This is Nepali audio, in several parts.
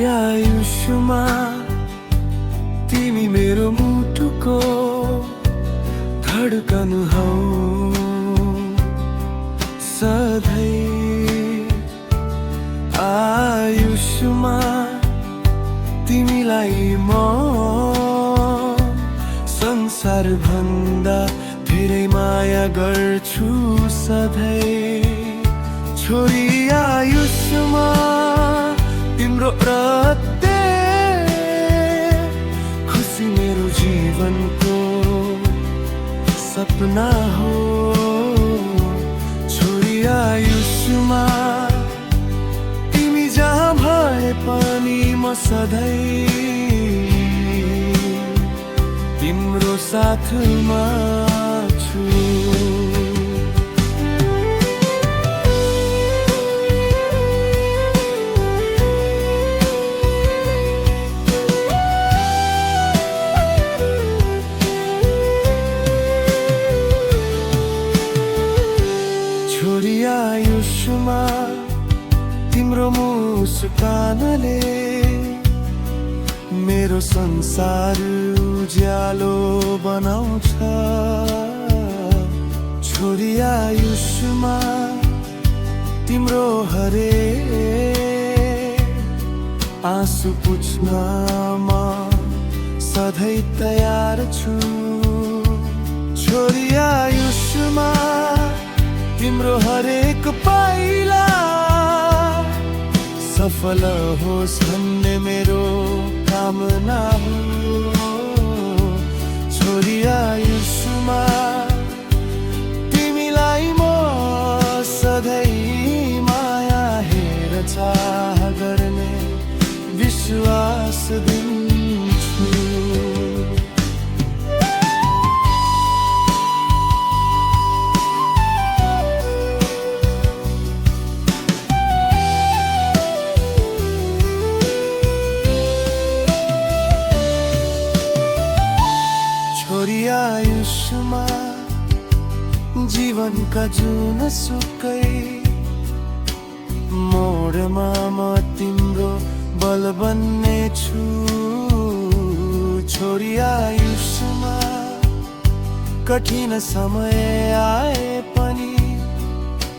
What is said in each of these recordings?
आयुष्मा तिमी मेरो मुटुको धडकन हौ सधैँ। आयुष्मा तिमीलाई म संसार भन्दा धेरै माया गर्छु सधैँ। छोरी आयुष्मा तिम्रो प्रत्येक खुसी मेरो जीवनको सपना हो। छोरी आयुष्मा तिमी जहाँ भए पनि म सधैँ तिम्रो साथमा छु। छोरी आयुष्मा तिम्रो मुस्कानले मेरो संसार उज्यालो बनाउँछ। छोरी आयुष्मा तिम्रो हरेक आँसु पुछ्न म सधैँ तयार छु। छोरी आयुष्मा तिम्रो हरेक पाइला सफल होस् भन्ने मेरो कामना हो। छोरी आयुष्मा तिमीलाई म सधैँ माया हेरचाह गर्ने विश्वास दिन्छु। छोरी आयुष्मा जीवनका जुनसुकै मोडमा म तिम्रो बल बन्ने छु। छोरी आयुष्मा कठिन समय आए पनि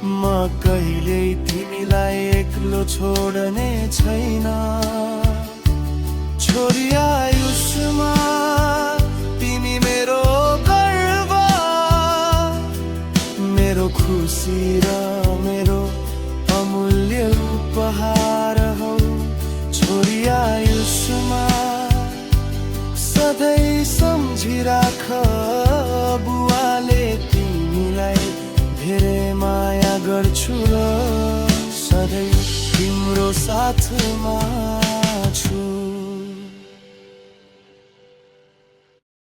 म कहिल्यै तिमीलाई एक्लो छोड्ने छैन। छोरी आयुष्मा तिमी मेरो गर्व मेरो खुसी र मेरो अमूल्य उपहार हौ। छोरी आयुष्मा सधैँ सम्झिराख बुवाले तिमीलाई धेरै माया गर्छु र सधैँ तिम्रो साथमा